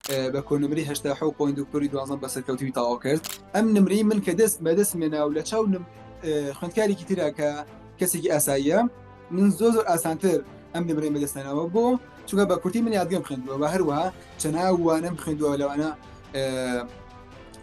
بە کۆنمرەی 87 point پۆلی دوازدەم بە سەرکەوتووی تەواو کرد. ئەم نمرەی من کە دەست بەدەست مێنا و لە چاو خوێندکارێکی ترا کە کەسێکی ئاساییە من زۆر زۆر ئاسانتر ئەم نمرەی بەدەستێنەوە بۆ چونکە بە کورتی من یادگەم خوێندووە و هەروەها چەنا وانەم خوێندووە لەوانە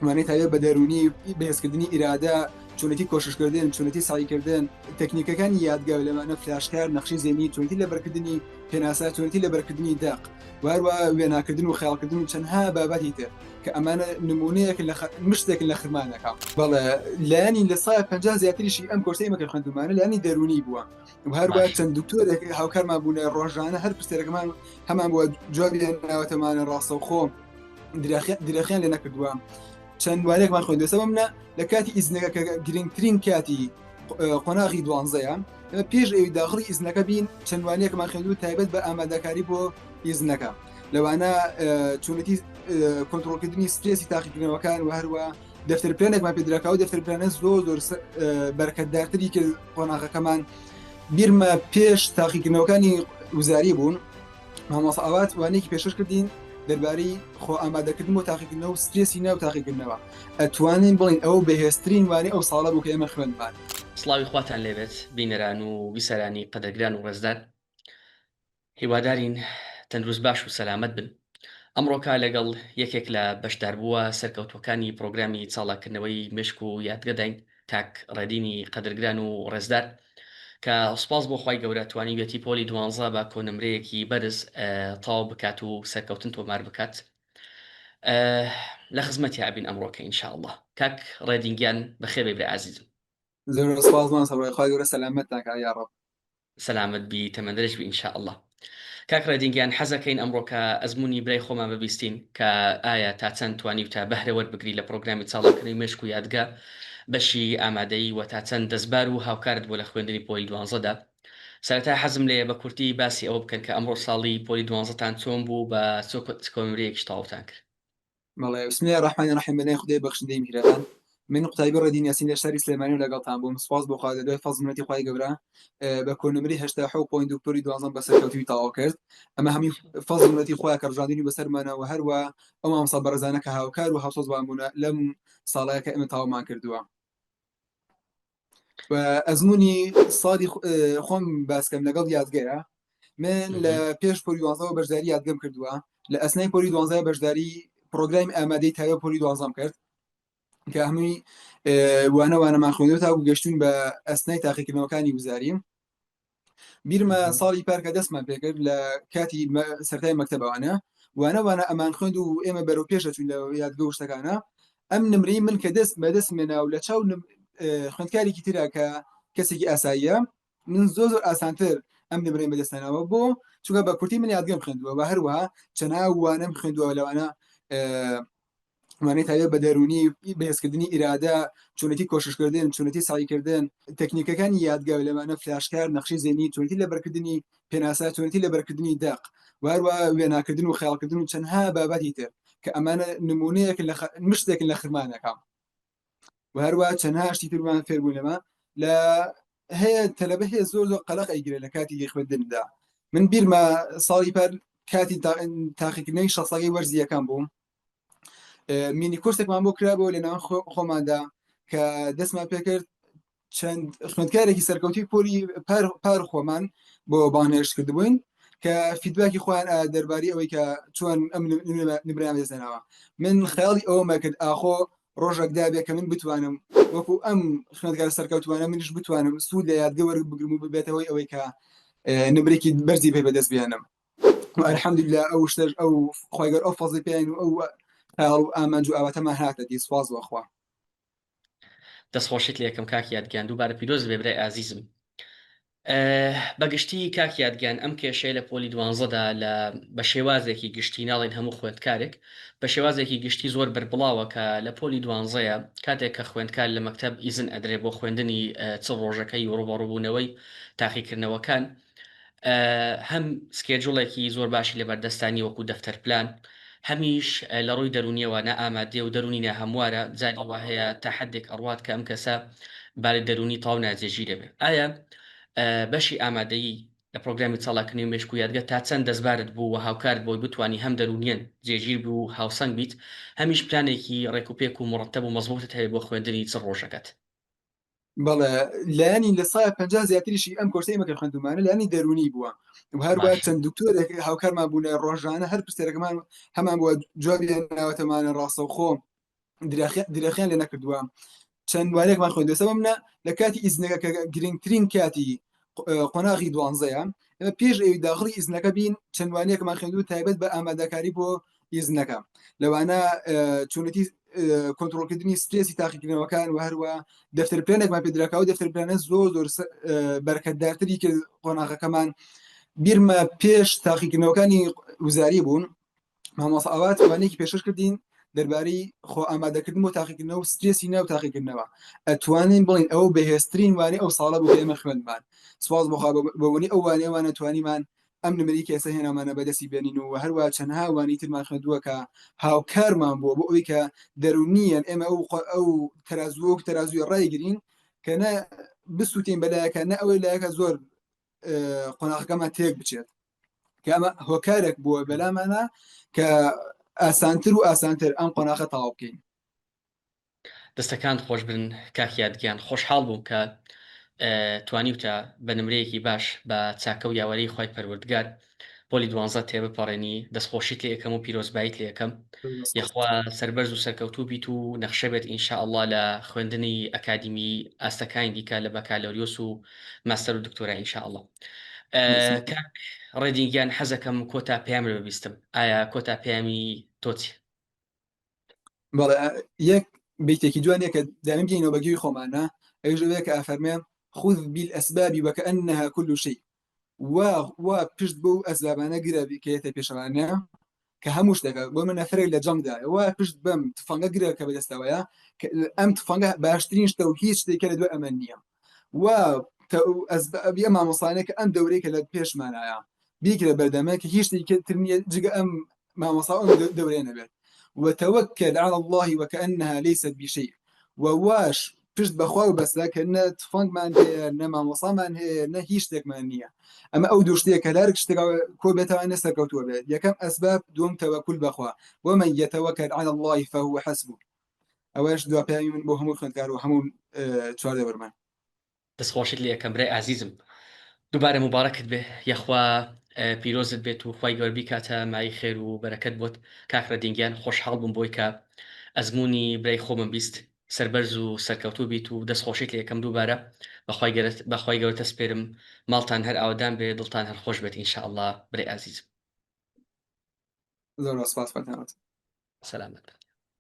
وانەی تایبەت بە دەروونی بەهێزکردنی ئیرادە چۆنێتی کۆششکردن چۆنێتی سعیکردن تەکنیکەکانی یادگە لەوانە فلاشکار نەخشی زێنی چۆنێتی لەبەرکردنی پێناسە چۆنێتی لەبەرکردنی دەق وهروە وێناکردن و خەیاڵکردن و چەندها بابەتی تر کە ئەمانە نمونەیەک لە مشتێک لە خرمانەکە. بەڵێ لایەنی لە سای 50 زیاتریشی ئەم کۆرسەی مەکە خوێندومانە لایەنی دەروونی بووە و هەروە باش چەند دکتۆرێک هاوکارمان بوونە ڕۆژانە هەر پرسیارەکەمان هەمان بووە جوابیان ناوەتەمانە ڕاستەوخۆ درەخیان لێ نەکردووە چەند وانەیەکمان خوێندووە سەبەب منە لە کاتی ئیزنەکە کە گرنگترین کاتی قۆناغی دوانزەیە پێش ئەوی داخڵی ئیزنەکە بین چەند وانەیەکمان خوێندوو تایبەت بە ئامادەکاری بۆ ئیزنەکە لەوانە چۆنێتی کۆنترۆڵکردنی سترێسی تاقیکردنەوەکان و هەروە دەفتەر پلانێکمان پێدراکە و دەفتەر پلانە زۆر زۆر بەرەکەتدارتری کرد قۆناغەکەمان بیرمە پێش تاقیکردنەوەکانی وزاری بوون مامۆستا ئاوات وانەیەکی پێشکەش کردین دەربارەی خۆ ئامادەکردن بۆ تاقیکردنەوە و سترێسی ناو تاقیکردنەوە ئەتوانین بڵین ئەو بەهێزترین وانەی ئەو ساڵە بوو کە ئێمە خوێندمان. سڵاوی خواتان لێبێت بینەران و بیسەرانی قەدرگران و ڕێزدار هیوادارین تەندروست باش و سەلامەت بن ئەمڕۆکە لەگەڵ یەکێک لە بەشداربووە سەرکەوتووەکانی پڕۆگرامی چاڵاککردنەوەی مێشک و یادگەداین کاک ڕێدینی قەدرگران و ڕێزدار کە سوپاس بۆ خوای گەورە توانیویەتی پۆلی دوانزە بە کۆنمرەیەکی بەرز تەواو بکات و سەرکەوتن تۆمار بکات لە خزمەتیا ئەبین ئەمڕۆکە ان شاء اللە کاک ڕێدین گیان بەخێربێی برای ئازیزم. زۆر سوپاس مامۆستا برای خوای گەورە سەلامەتتان کا یاڕەب. سەلامەت بی تەمەندرێژ بی ان شاء اللە. کاک ڕێدین گیان حەزەکەین ئەمڕۆ کە ئەزموونی برای خۆمان ببیستین کە ئایا تا چەند توانیوتە بەهرە وەربگری لە پڕۆگرامی چاڵاکردنەوەی مێشک و یادگە بەشی ئامادەیی وە تا چەند دەستبار و هاوکارت بووە لە خوێندنی پۆلی دوانزەدا سەرەتا حەزم لێیە بە کورتی باسی ئەوە بکەن کە ئەمڕۆ ساڵی پۆلی دوانزەتان چۆن بوو بە چ کۆنمرەیەکیش تەواوتان کرد. بەڵێ بسم اللە الرحمن الرحیم بەناوی خودای بەخشندەی میهرەبان من قوتابی ڕێدین یاسین لە شاری سلێمانی و لەگەڵتان بووم سوپاس بۆ خوا لە دوای فەزڵ منەتی خوای گەورە بە کۆنمرەی 87 point پۆلی دوازدەم بە سەرکەوتووی تەواو کرد ئەمە هەمووی فەزڵ منەتی خوایە کە ڕژاندنی بەسەرمانەوە هەروە ئەو مامۆستا بەڕێزانە کە هاوکار و هاوسۆزمان بوونە لەم ساڵەیە کە ئێمە تەواومان کردووە و ئەزمموی ساڵی خۆم باسکەم لەگەڵ یادگەیە من لە پێش پۆلی دوازەوە بەشداری یادگەم کردووە لە ئەسنای پۆلی دوازە بەشداری پرۆگرامی ئامادەی تایبەت پۆلی دوازەم کرد کە هەمووی وانە وانەمان خوێندەوە تاکو گەشتون بە ئەسنای تاقیکردنەوەکانی وزاریم بیرمە ساڵی پارکە دەستمان پێکرد لە کاتی سەرای مەکتەبەوانە وانە وانە ئەمان خوێند و ئێمە بەرەو پێش دەچوین لە یادگە و شتەکانە ئەم نمرەی من کە دەست بەدەست مێنا و لە چاو خوێندکارێکی ترا کە کەسێکی ئاساییە من زۆر زۆر ئاسانتر ئەم نمرەی بەدەستێنەوە بۆ چونکە بە کورتی من یادگەم خوێندووە و هەروەها چەنا وانەم خوێندووە لەوانە وانەی تایبەت بە دەروونی بەهێزکردنی ئیرادە چۆنێتی کۆششکردن چۆنێتی سعیکردن تەکنیکەکانی یادگە لەوانە فلاشکار نەخشی زێنی چۆنێتی لەبەرکردنی پێناسە چۆنێتی لەبەرکردنی دەق وهروە وێناکردن و خەیاڵکردن و چەندها بابەتی تر کە ئەمانە نمونەیەک لە مشتێک لە خرمانەکە و هەروە چەندها شتی ترمان فێربوون لەمە لە هەیە تەلەبە هەیە زۆر زۆر قەلەق ئەیگرێت لە کاتی خوێندندا من بیرمە ساڵی پار کاتی تاقیکردنەوەی شەسەکەی وەرزی یەکەم بووم مینی کورسێکمان بۆ کرا بۆ لە ناو خۆماندا کە دەستمان پێکرد چەند خوێندکارێکی سەرکەوتی پۆلی پار خۆمان بۆ بانێشت کردبووین کە feedback ی خۆیان دەرباری ئەوەی کە چۆن ئەم نمرەیان بەدەستهێناوە من خەیاڵی ئەوەمە کرد ئاخۆ ڕۆژێک دابێ کە من بتوانم وەکو ئەم خوێندکارە سەرکەوتوانە منیش بتوانم سوود لە یادگە وەربگرم و ببێتەوەی ئەوەی کە نمرێکی بەرزی پێ بەدەست بێنم الحمدلله ئەو شتەش ئەو خوای گەورە ئەو فەزڵی پێین و ئەو خەیاڵ و ئامانج و ئاواتەمان هاتە دی سوپاس بۆ خوا. دەستخۆشیت لێکەم کاک یاد گیان دووبارە پیرۆز بێ برای ئازیزم. بەگشتی کاک یاد گیان ئەم کێشەیە لە پۆلی دوانزەدا لە بە شێوازێکی گشتی ناڵێن هەموو خوێندکارێک بە شێوازێکی گشتی زۆر بەربڵاوە کە لە پۆلی دوانزەیە کاتێک کە خوێندکار لە مەکتەب ئیزن ئەدرێ بۆ خوێندنی چ ڕۆژەکەی و ڕووبەڕووبوونەوەی تاقیکردنەوەکان هەم schedule ێکی زۆر باشی لەبەردەستا نیە وەکو دەفتەر پلان، هەمیش لە ڕووی دەروونیەوە نائامادەیە و دەروونی ناهەموارە، جاری وا هەیە تا حەدێک ئەڕوات کە ئەم کەسە باری دەروونی تەواو ناجێگیر ئەبێ. ئایا بەشی ئامادەیی لە پرۆگرامی چالاککردنی و مێشک و یادگە تا چەند دەستبارت بوو و هاوکارت بۆی بتوانی هەم دەروونیەن جێگیر بی و هاوسەنگ بیت هەمیش پلانێکی ڕێک و پێک و موڕەتەب و مەزبووتت هەبێ بۆ خوێندنی چ ڕۆژەکەت؟ بەڵێ لایەنی لە سای 50 زیاتریشی ئەم کۆرسەی ئێمە کە خوێندومانە لایەنی دەروونی بووە و هەروە باشە چەند دکتۆرێک هاوکارمان بوونە ڕۆژانە هەر پرسیارەکەمان هەمان بووە جوابیان ناوەتەمانە ڕاستەوخۆ درەخیان لێ نەکردووە چەند وانەیەکمان خوێندووە سەبەب منە لە کاتی ئیزنەکە کە گرنگترین کاتی قۆناغی دوانزەیە ئێمە پێش ئەوی داخڵی ئیزنەکە بین چەند وانەیەکمان خوێندوو تایبەت بە ئامادەکاری بۆ ئیزنەکە لەوانە چۆنێتی کۆنترۆڵکردنی سترێسی تاقیکردنەوەکان و هەروە دەفتەر پلانێکمان پێدراکە و دەفتەر پلانە زۆر زۆر بەرەکەتدارتری کرد قۆناغەکەمان بیرمە پێش تاقیکردنەوەکانی وزاری بوون مامۆستا ئاوات وانەیەکی پێشکەش کردین دەربارەی خۆ ئامادەکردن بۆ تاقیکردنەوە و سترێسی ناو تاقیکردنەوە ئەتوانین بڵین ئەو بەهێزترین وانەی ئەو ساڵە بوو کە ئێمە خوێندمان سواز بۆ خوا بەوەنی ئەو وانەیەوانە توانیمان ئەم نمرەی کە ئێستا هێنامانە بەدەستی بێنین و هەروە چەندها وانەی ترمان خوێندووە کە هاوکارمان بووە بۆ ئەوەی کە دەرونیەن ئێمە ئەو ئەو تەرازووە وەک تەرازووی ڕایگرین کە نە بسووتین بەلایەکە نە ئەوەی لایەکە زۆر قۆناغەکەمان تێک بچێت کە ئەمە هۆکارێک بووە بەلامانە کە ئاسانتر و ئاسانتر ئەم قۆناغە تەواو بکەین. دەستەکانت خۆش بن کاک یاد گیان خۆشحاڵ بووم کە توانیوتە بە نمرەیەکی باش بە چاکە و یاوەری خوای پەروەردگار پۆلی دوانزە تێبپەڕێنی دەستخۆشیت لێ ئەکەم و پیرۆزباییت لێ ئەکەم یەخوا سەربەرز و سەرکەوتوو بیت و نەخشە بێت ان شاء اللە لە خوێندنی ئەکادیمی ئاستەکانی دیکە لە بەکالۆریۆس و ماستەر و دکتۆرا ان شاء اللە کاک ڕێدین گیان حەزەکەم کۆتا پەیامت ببیستم ئایا کۆتا پەیامی تۆ چیە؟ بەڵێ یەک بیتێکی جوانە کە دایم بینەوە بە گوێی خۆمانە ئەویش ئەوەیە کە ئەفەرمێ خذ بالأسباب وكأنها كل شيء وا وا پشت بەو ئەسبابانە گرە کە یەتە پێشەوانە کە هەموو شتێکە بۆ من نەفرێک لە جەنگدا وا پشت بەم تفەنگە گرە کە بەدەستەوەیە ئەم تفەنگە باشترین شتە و هیچ شتێکە لە دوای ئەمە نییە و ئەسبابی ئەم مامۆستانە کە ئەم دەورەی کە لە پێشمانایە بیگرە بەردەمە کە هیچ شتێکی تر نییە جگە ئەم مامۆستا ئەم دەورەیە نەبێت وتوکل على الله وكأنها ليست بشيء وواش پشت بەخوا و بەسە کە نە تفەنگمان هەیە نە مامۆسامان هەیە نە هیچ شتێکمان نییە ئەمە ئەو دوو شتەیە کە لارک شتێک کۆ بێتەوە نە سەرکەوتووە بێت یەکەم ئەسباب دووەم تەوەکول بەخوا ومن يتوکل على الله فهو حسبه ئەوەش دوا پەیامی من بۆ هەموو خوێندکار و هەموو چواردەورمان. دەستخۆشیت لێ ئەکەم برای ئازیزم دووبارە موبارەکت بێ یاخوا پیرۆزت بێت و خوای گەورە بیکاتە مایەی خێر و بەرەکەت بۆت کاک ڕێدین گیان خۆشحاڵ بووم بۆی کە ئەزموونی برای خۆمم بیست سەربەرز و سەرکەوتوو بیت و دەستخۆشیت لێ ئەکەم دووبارە بەخوای گەرەت بەخوای گەورەت ئەسپێرم ماڵتان هەر ئاوەدان بێ دڵتان هەر خۆش بێت ان شاء اللە برای ئازیزم. زۆر سپاس خواتان. سەلامەت بن.